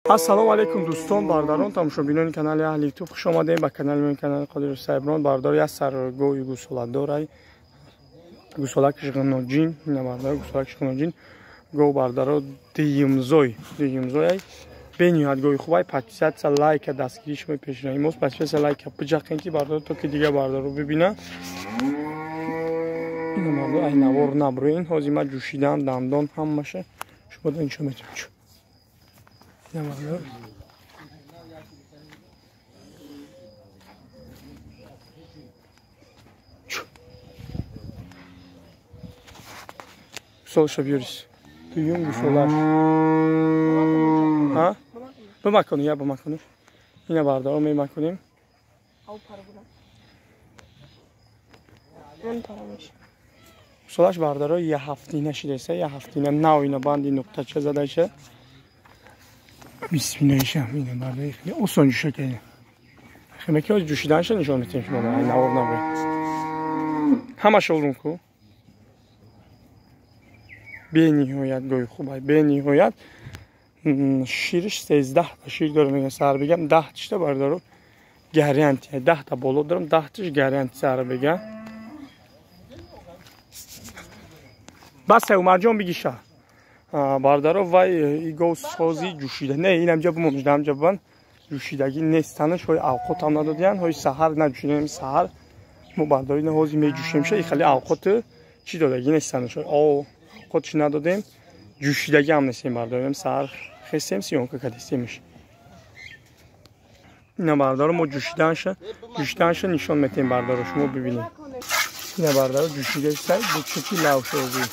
Ассалому алайкум дӯстон, бародарон, тамошобинони канали Аҳли Ютуб, хуш омадем ба канали мо, канали Қодир Сайброн. Бародар як саргоҳи гусола дорай. Гусолакш ғиноҷин, ина бародар гусолакш ғиноҷин. Гов бародаро дуюмзой, дуюмзой. Бениҳоят гови хубай, подписаться, лайка дастгирии шумо пешниҳоди мост. Подписаться, лайка биҷақен ки бародар то ки дига бародаро бибина. Ина бародар ай навор наброин, ҳозир ма ҷӯшидан, дандон ҳамаша шумо нишон метавонед. Гусолаша биёрис. Дуюм гусолаш. Ҳа? Бимакону, я бимакону. Ина бардаро мемаконем. Гусолаш бардаро я ҳафтина шидаиса, я ҳафтина нав ина банди нуқтача задаиша. Бисмиллаҳ, ина бардаи хеле осон ҷӯша кардем. Хеле ки ҷӯшиданша нишон метем шумо, навор набред. Ҳамаша урун ку. Бениҳоят гоҳи хубай, бениҳоят шириш 13 та шир дорам, мегӯям сар бигам 10 тишта бародаро гарантия, 10 та боло дорам, 10 тиш гарантия сар бигам. Бас Умарҷон бигиша. Бародаро вай игов сози ҷӯшида. Не, инам ҷа бумон, ҷам ҷа бан ҷӯшидагӣ нестанаш, ҳои авқот ҳам надодиян, ҳои саҳар наҷӯшидаем, саҳар мо бародаро ина ҳози меҷӯшемша, и хеле авқот чӣ додагӣ нестанаш, ҳои авқот чӣ надодем, ҷӯшидагӣ ҳам нестем бародаро, саҳар хестем, съёмка кардестемш. Ина бародаро мо ҷӯшиданша нишон метем бародаро, шумо бибинед. Ина бародаро ҷӯшидаиста, бучути лавшози.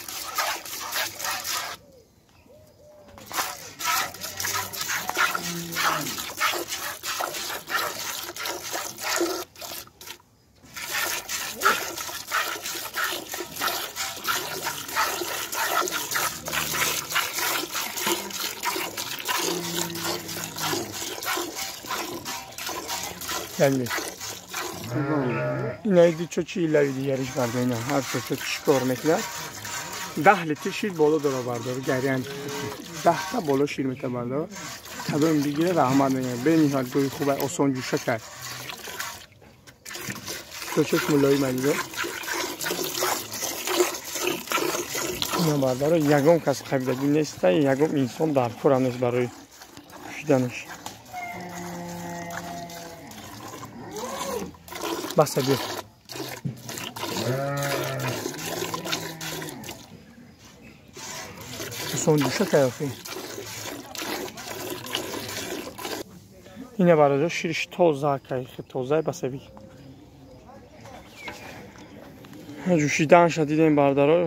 Ина иди чо чи илави дигариш барда, ина ҳар чо чӣ кор мекунад. 10 литр шир боло дора бардор, гарант 10 та боло шир мета бардор. Кадом бигире раҳмат мегӯям. Бениҳоят гоҳи хубай, осон ҷӯша кард. Чочош мулоим адидо. Ина бардаро ягон кас қабидагӣ неста, ягон инсон дар корам нест барои ҷӯшиданаш. Баса биё. Осон ҷӯша каяфи. Ина бародар шириш тоза кай, тоза баса би. Ҷӯшиданша дидем бародаро,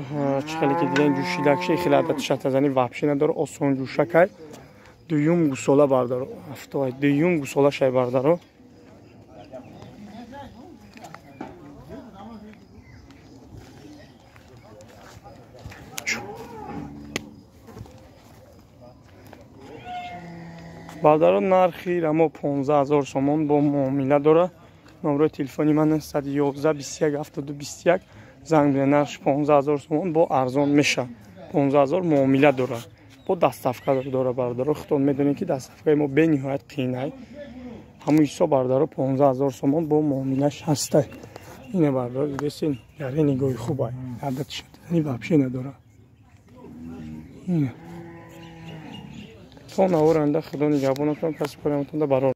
чӣ хеле ки дидем ҷӯшидакша хеле адад шатазани вообще надора, осон ҷӯша кай. Дуюм гусола бародаро, афтовай, дуюм гусола шай бародаро. Бародаро нархи рамо 15 000 сомон бо муомила дора. Номерои телефони ман 911 21 72 21 занг бизанед. Нархи 15 000 сомон бо арзон меша. 15 000 муомила дора. Бо доставка дора бародаро. Худтон медонед ки доставкаи мо бениҳоят қиинай. Ҳамун ҳисоб бародаро 15 000 сомон бо муомилаш ҳастай. Ина бародаро дидесин, дар нигоҳи хубай. Адад шадани вообще надора. Ина. То наворанда худо нигаҳбонатон, касб кораматон да барор.